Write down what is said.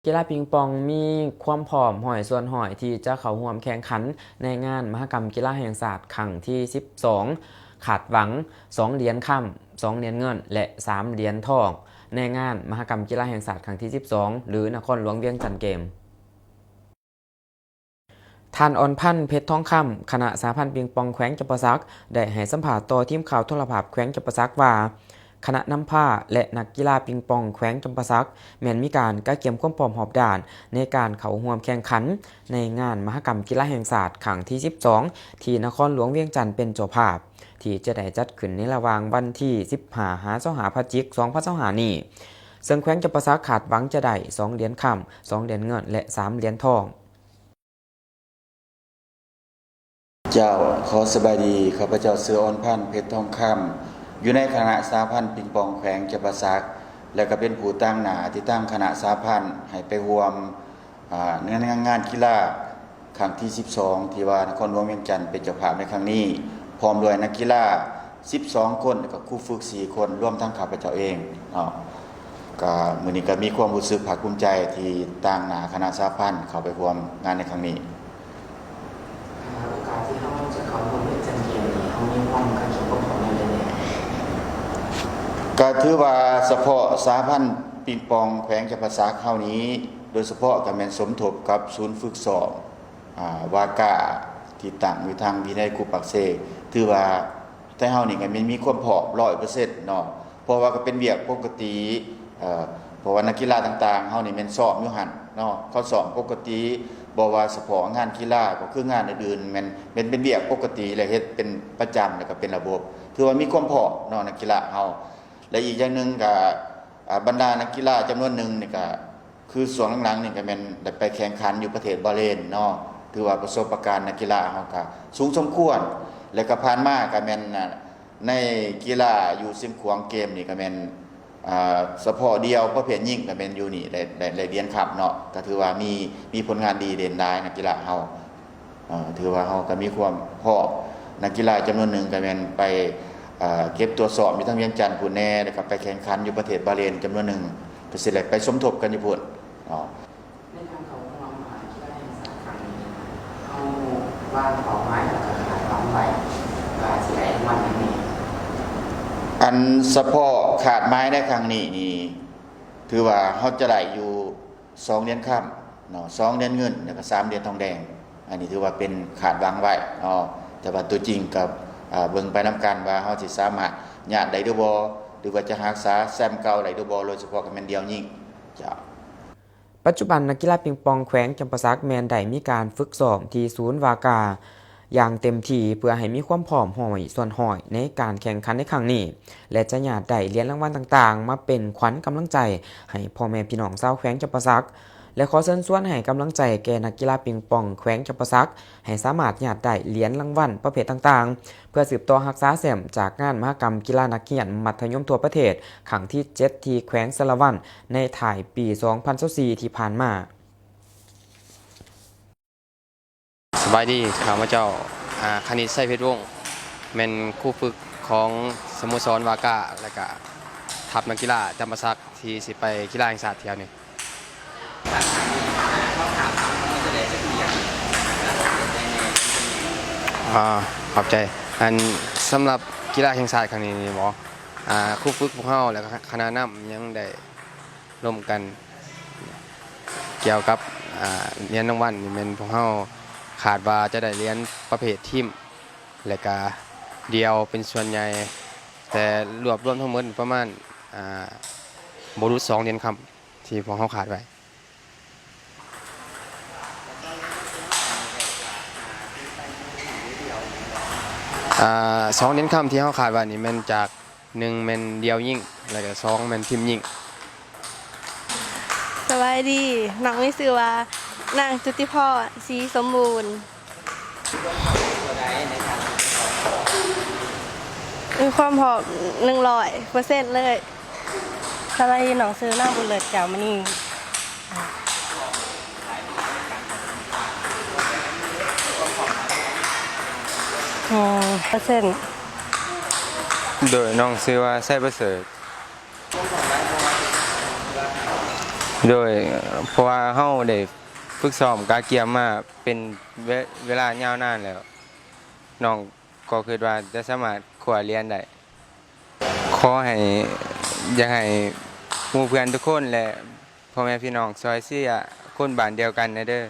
ກິລາປິງປອງມີຄວາມພ້ອມຮ້ອຍສ່ວນຮ້ອຍທີ່ຈະເຂົ້າຮ່ວມແຂ່ງຂັນໃນງານມະຫະກຳກິລາແຫ່ງຊາດຄັ້ງທີສິບສອງ, ຄາດຫວັງສອງຫຼຽນຄຳ, ສອງຫຼຽນເງິນ ແລະ ສາມຫຼຽນທອງ ໃນງານມະຫະກຳກິລາແຫ່ງຊາດຄັ້ງທີສິບສອງ ຫຼື ນະຄອນຫຼວງວຽງຈັນເກມ. ທ່ານ ອອນພັນ ເພັດທອງຄຳ ຄະນະສະຫະພັນປິງປອງແຂວງຈຳປາສັກ ໄດ້ໃຫ້ສຳພາດຕໍ່ທີມຂ່າວໂທລະພາບແຂວງຈຳປາສັກວ່າ ຄະນະນຳພາ ແລະ ນັກກິລາປິງປອງແຂວງຈຳປາສັກ ແມ່ນມີການກະກຽມຄວາມພ້ອມຮອບດ້ານໃນການເຂົ້າຮ່ວມແຂ່ງຂັນໃນງານມະຫະກຳກິລາແຫ່ງຊາດຄັ້ງທີສິບສອງ ທີ່ນະຄອນຫຼວງວຽງຈັນເປັນເຈົ້າພາບ ທີ່ຈະໄດ້ຈັດຂຶ້ນໃນລະຫວ່າງວັນທີສິບຫ້າ ຫາ ຊາວຫ້າ ພະຈິກ ສອງພັນຊາວຫ້ານີ້, ເຊິ່ງແຂວງຈຳປາສັກຄາດຫວັງຈະໄດ້ສອງຫຼຽນຄຳ, ສອງຫຼຽນເງິນ ແລະ ສາມຫຼຽນທອງ. ເຈົ້າ, ຂໍສະບາຍດີ, ຂ້າພະເຈົ້າຊື່ ອອນພັນ ເພັດທອງຄຳ, ຢູ່ໃນຄະນະສະຫະພັນປິງປອງແຂວງຈຳປາສັກ ແລະ ກໍເປັນຜູ້ຕາງໜ້າຕິດຕາມຄະນະສະຫະພັນໃຫ້ໄປຮ່ວມ ອາ ງານ ງານ ງານກິລາຄັ້ງທີສິບສອງ ທີ່ວ່ານະຄອນຫຼວງວຽງຈັນເປັນເຈົ້າພາບໃນຄັ້ງນີ້, ພ້ອມດ້ວຍນັກກິລາສິບສອງຄົນ ແລະ ກໍຄູຝຶກສີ່ຄົນ ລວມທັງຂ້າພະເຈົ້າເອງເນາະ. ກະມື້ນີ້ກະມີຄວາມຮູ້ສຶກພາກພູມໃຈທີ່ຕາງໜ້າຄະນະສະຫະພັນເຂົ້າໄປຮ່ວມງານໃນຄັ້ງນີ້. ໂອກາດທີ່ເຮົາຈະເຂົ້າຮ່ວມວຽງຈັນເກມນີ້ ເຮົາມີຄວາມກະກຽມຄວາມພ້ອມແນວໃດແດ່? ກະຖືວ່າສະເພາະສະຫະພັນປິງປອງແຂວງຈຳປາສັກເຮົານີ້ ໂດຍສະເພາະກະແມ່ນສົມທົບກັບສູນຝຶກຊ້ອມ ອາ ວາກາ ທີ່ຕັ້ງຢູ່ທາງວິໄນຄູປາກເຊ ຖືວ່າ ແຕ່ເຮົານີ້ກໍແມ່ນມີຄວາມພ້ອມຮ້ອຍເປີເຊັນເນາະ ເພາະວ່າກໍເປັນວຽກປົກກະຕິ ເອີ ເພາະວ່ານັກກິລາຕ່າງໆເຮົານີ້ແມ່ນຊ້ອມຢູ່ຫັ້ນເນາະ ເຂົາຊ້ອມປົກກະຕິ ບໍ່ວ່າສະເພາະງານກິລາ ກໍຄືງານອື່ນໆ ແມ່ນ ແມ່ນເປັນວຽກປົກກະຕິ ແລະ ເຮັດເປັນປະຈຳ ແລະ ກໍເປັນລະບົບ ຖືວ່າມີຄວາມພ້ອມເນາະ ນັກກິລາເຮົາ ແລະ ອີກຢ່າງໜຶ່ງກໍ ອາ ບັນດານັກກິລາຈຳນວນໜຶ່ງນີ້ກໍ ຄືຊ່ວງຫຼັງໆນີ້ກໍແມ່ນໄດ້ໄປແຂ່ງຂັນຢູ່ປະເທດບາເຣນເນາະ ຖືວ່າປະສົບປະການນັກກິລາເຮົາກໍສູງສົມຄວນ ແລະ ກໍຜ່ານມາກໍແມ່ນ ອາ ໃນກິລາຢູ່ຊຽງຂວາງເກມນີ້ກໍແມ່ນ ອາ ສະເພາະດ່ຽວປະເພດຍິງກໍແມ່ນຢູ່ນີ້ໄດ້ ໄດ້ ໄດ້ຫຼຽນຄຳເນາະ ກໍຖືວ່າມີ ມີຜົນງານດີເດັ່ນຫຼາຍນັກກິລາເຮົາ. ເອີ ຖືວ່າເຮົາກໍມີຄວາມພ້ອມ ນັກກິລາຈຳນວນໜຶ່ງກໍແມ່ນໄປ ເອີ ເກັບຕົວຊ້ອມຢູ່ທາງວຽງຈັນພຸ້ນແດ່ ແລ້ວກໍໄປແຂ່ງຂັນຢູ່ປະເທດບາເຣນຈຳນວນໜຶ່ງ ກໍຊິໄດ້ໄປສົມທົບກັນຢູ່ພຸ້ນເນາະ. ໃນການເຂົ້າຮ່ວມ ອາ ກິລາແຫ່ງຊາດຄັ້ງນີ້ ເຮົາວາງເປົ້າໝາຍ ແລ້ວກໍຄາດຫວັງໄວ້ວ່າຊິໄດ້ລາງວັນຫຍັງແດ່? ອັນສະເພາະຄາດໝາຍໃນຄັ້ງນີ້ນີ້ ຖືວ່າເຮົາຈະໄດ້ຢູ່ ສອງຫຼຽນຄຳເນາະ ສອງຫຼຽນເງິນ ແລ້ວກໍສາມຫຼຽນທອງແດງ ອັນນີ້ຖືວ່າເປັນຄາດຫວັງໄວ້ເນາະ ແຕ່ວ່າຕົວຈິງກໍ ເອີ ເບິ່ງໄປນຳກັນວ່າເຮົາຊິສາມາດຍາດໄດ້ຫຼືບໍ່ ຫຼືວ່າຈະຮັກສາແຊ້ມເກົ່າໄດ້ຫຼືບໍ່ ໂດຍສະເພາະກໍແມ່ນດ່ຽວຍິງ. ເຈົ້າ. ປັດຈຸບັນນັກກິລາປິງປອງແຂວງຈຳປາສັກແມ່ນໄດ້ມີການຝຶກຊ້ອມທີ່ສູນວາກາ ຢ່າງເຕັມທີ່ ເພື່ອໃຫ້ມີຄວາມພ້ອມຮ້ອຍສ່ວນຮ້ອຍໃນການແຂ່ງຂັນໃນຄັ້ງນີ້ ແລະ ຈະຍາດໄດ້ຫຼຽນລາງວັນຕ່າງໆ ມາເປັນຂວັນກຳລັງໃຈໃຫ້ພໍ່ແມ່ພີ່ນ້ອງຊາວແຂວງຈຳປາສັກ ແລະ ຂໍເຊີນຊວນໃຫ້ກຳລັງໃຈແກ່ນັກກິລາປິງປອງແຂວງຈຳປາສັກ ໃຫ້ສາມາດຍາດໄດ້ຫຼຽນລາງວັນປະເພດຕ່າງໆ ເພື່ອສືບຕໍ່ຮັກສາແຊ້ມຈາກງານມະຫະກຳກິລານັກຮຽນມັດທະຍົມທົ່ວປະເທດຄັ້ງທີເຈັດ ທີ່ແຂວງສາລະວັນ ໃນທ້າຍປີສອງພັນຊາວສີ່ທີ່ຜ່ານມາ. ສະບາຍດີ, ຂ້າພະເຈົ້າ ອາ ຄະນິດ ໄຊເພັດວົງ ແມ່ນຄູຝຶກຂອງສະໂມສອນວາກາ ແລະກະທັບນັກກິລາຈຳປາສັກ ທີ່ຊິໄປກິລາແຫ່ງຊາດທ່ຽວນີ້. ອາ ຂອບໃຈ. ອັນ ສຳລັບກິລາແຫ່ງຊາດຄັ້ງນີ້ນີ້ບໍ ອາ ຄູຝຶກພວກເຮົາ ແລະກະຄະນະນຳຍັງໄດ້ ລົມກັນກ່ຽວກັບ ອາ ຫຼຽນລາງວັນນີ້ ແມ່ນພວກເຮົາຄາດວ່າຈະໄດ້ຫຼຽນປະເພດທີມ ແລະກະດ່ຽວເປັນສ່ວນໃຫຍ່ ແຕ່ລວບລວມທັງໝົດປະມານ ອາ ບໍ່ຫຼຸດສອງຫຼຽນຄຳ ທີ່ພວກເຮົາຄາດໄວ້. ອາ ສອງຫຼຽນຄຳທີ່ເຮົາຄາດໄວ້ນີ້ແມ່ນຈາກ ໜຶ່ງແມ່ນດ່ຽວຍິງ ແລ້ວກະສອງແມ່ນທີມຍິງ. ສະບາຍດີ ນ້ອງມີຊື່ວ່າ ນາງ ຈຸດຕິພອນ ສີສົມບູນ ມີຄວາມພ້ອມໜຶ່ງຮ້ອຍເປີເຊັນເລີຍ. ສະບາຍດີ ນ້ອງຊື່ ນາງ ບຸນເລີດ ແກ້ວມະນີ. ໂດຍ ນ້ອງຊື່ວ່າ ໄຊປະເສີດ. ໂດຍ ເພາະວ່າເຮົາໄດ້ຝຶກຊ້ອມກະກຽມມາເປັນເວ ເວລາຍາວນານແລ້ວ ນ້ອງກໍຄິດວ່າຈະສາມາດຄວ້າຫຼຽນໄດ້. ຂໍໃຫ້ ຢາກໃຫ້ໝູ່ເພື່ອນທຸກຄົນ ແລະ ພໍ່ແມ່ພີ່ນ້ອງຊ່ອຍເຊຍຄົນບ້ານດຽວກັນແດ່ເດີ້.